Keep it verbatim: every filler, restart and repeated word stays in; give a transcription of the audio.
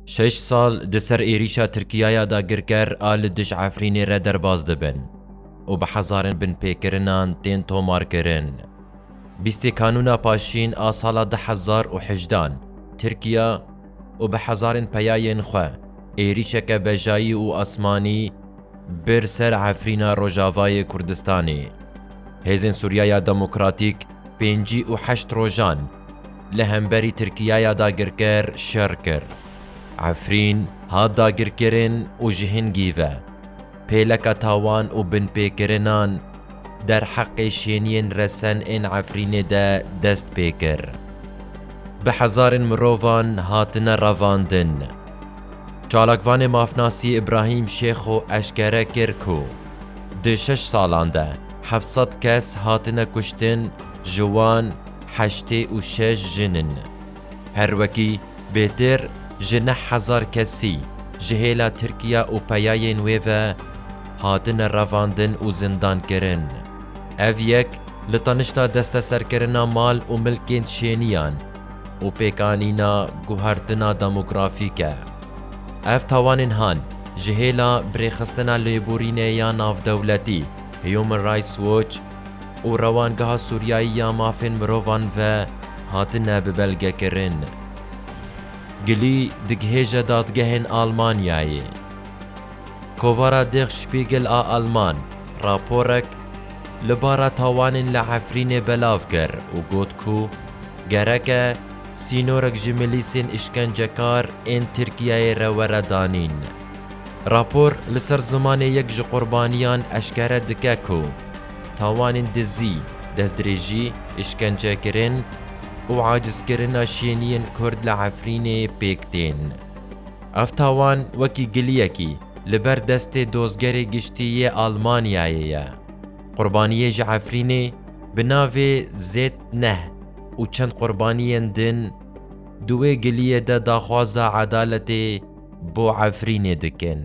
Şeş sal di ser êrîşa Tirkiyaya dagirker a li dij Efrînê re derbas dibin û bi hezarin binpêkirinan tên tomarkirin. Bîstê Kanûna Paşîn a sala du hezar û hejdehan, Tirkiya û bi hezarên peyayên xwe êrîşeke bejayî û asmanî bir ser Efrîna Rojavayê Kurdistanê. Hêzên Sûriyaya Demokratîk pêncî û heşt rojan li hemberî Tirkiyaya dagirker şer kir. Efrîn hat dagirkirin û ji hingî ve pêleka tawan û binpêkirinan derheqê şêniyên resen ên Efrînê de dest pê kir. Bi hezarên mirovan hatine revandin. Çalakvanê mafnasî Îbrahîm Şêxo eşkere kir ku di şeş salan de heft sed kes hatine kuştin, ji wan heştê û şeş jin in. Her wekî bêtir ji neh hezar kesî ji hêla Tirkiya û peyayên wê ve hatine revandin û zindan kirin. Ev yek li tanişta desteserkirina mal û milkên şêniyan û pêkanîna guhertina demografîk e. Ev tawanên han ji hêla birêxistina lêborînê ya navdewletî Human Rights Watch û Rewangeha Sûriyayî ya Mafên Mirovan ve hatine bibelgekirin. Gilî digihêje dadgehên Almanyayê. Kovara Der Spiegel a Alman raporek li bara tawanên li Efrînê belav kir û got ku gerek e sînorek ji milîsên îşkencekar ên Tirkiyeyê re were danîn. Rapor li ser zimanê yek ji qurbaniyan eşkere dike ku tawanên dizî, destdirêjî, îşkencekirin û acizkirina şêniyên Kurd li Efrînê pêk tên. Ev tawan wekî giliyekî li ber destê dozgerê giştî yê Almanyayê ye. Qurbaniyê ji Efrînê bi navê Zêd neh û çend qurbaniyên din di wê giliyê de daxwaza edaletê bo Efrînê dikin.